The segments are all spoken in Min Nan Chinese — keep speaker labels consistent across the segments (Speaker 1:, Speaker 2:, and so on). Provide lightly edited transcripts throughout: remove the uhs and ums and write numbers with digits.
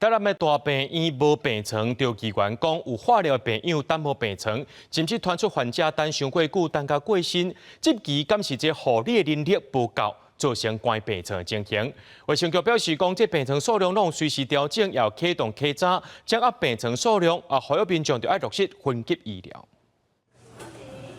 Speaker 1: 台南的大病院無病床，著議員講有化療的病友等無病床，甚至傳出患者等傷過久，等到過身，質疑敢是這護理的能力無夠，造成關病床的情形。衛生局表示講，這病床數量攏隨時調整，也有啟動稽查，掌握病床數量，啊，呼籲民眾著愛落實分級醫療。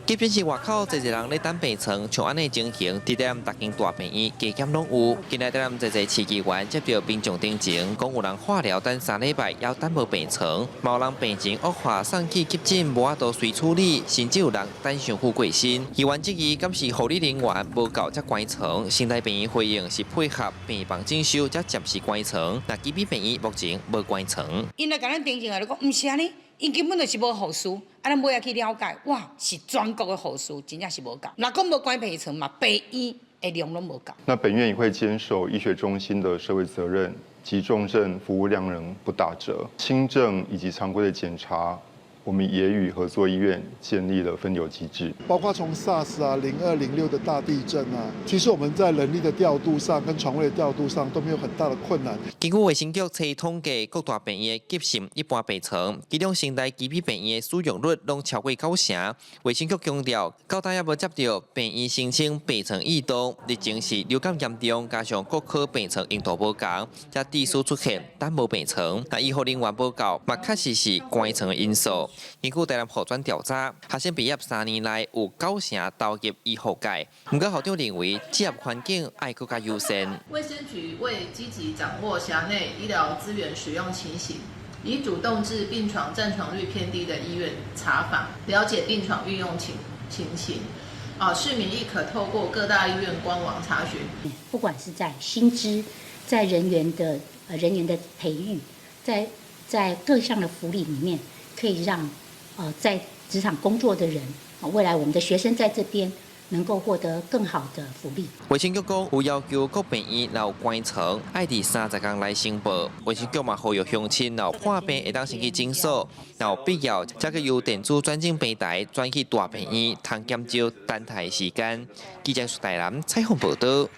Speaker 2: 急診室外口濟濟人咧等病床，像按呢情形，佇台南逐間大病院加減攏有。今日台南濟濟市議員接著民眾陳情，講有人化療等3禮拜，猶等無病床，嘛有人病情惡化送去急診，無法度隨處理，甚至有人等傷久過身。議員質疑，敢是護理人員無夠才關床？成大病院回應是配合病房整修，才暫時關床。若基比病院目前無關床。
Speaker 3: 𪜶來共咱澄清啊，就講毋是按呢，𪜶根本就是無護士，啊，咱尾仔去了解，哇，是全國的護士真正是無夠。若講無關病床嘛，病院的量攏無夠。
Speaker 4: 那本院也會堅守醫學中心的社會責任，急重症服務量能不打折，輕症以及常規的檢查，我們也與合作醫院建立了分流機制。
Speaker 5: 包括從 SARS 啊、02、06的大地震啊，其實我們在人力的調度上跟床位的調度上都沒有很大的困難。
Speaker 2: 根據衛生局冊統計，各大病院的急性一般病床，其中成大基比病院的使用率攏超過九成。衛生局強調，到今猶無接著病院申請病床異動，日前是流感嚴重，加上各科病床用途無仝，才致使出現等無病床。但醫護人員無夠，嘛確實是關床的因素。根據台南護專調查，學生畢業3年內有九成投入醫護界。毋過校長認為，職業環境愛閣較優先。
Speaker 6: 衛生局為積極掌握轄內醫療資源使用情形，已主動至病床佔床率偏低的醫院查訪，了解病床運用情形。啊，市民亦可透過各大醫院官網查詢。
Speaker 7: 不管是在薪資、在人員的培育，在各項的福利裡面，可以讓在職場工作的人，未來我們的學生在這邊能夠獲得更好的福利。
Speaker 2: 衛生局講有要求各病院若有關床，愛佇30天內申報。衛生局嘛呼籲鄉親若有破病會當先去診所，若有必要，才閣由電子轉診平台轉去大病院，通減少等待時間。記者台南採訪報導。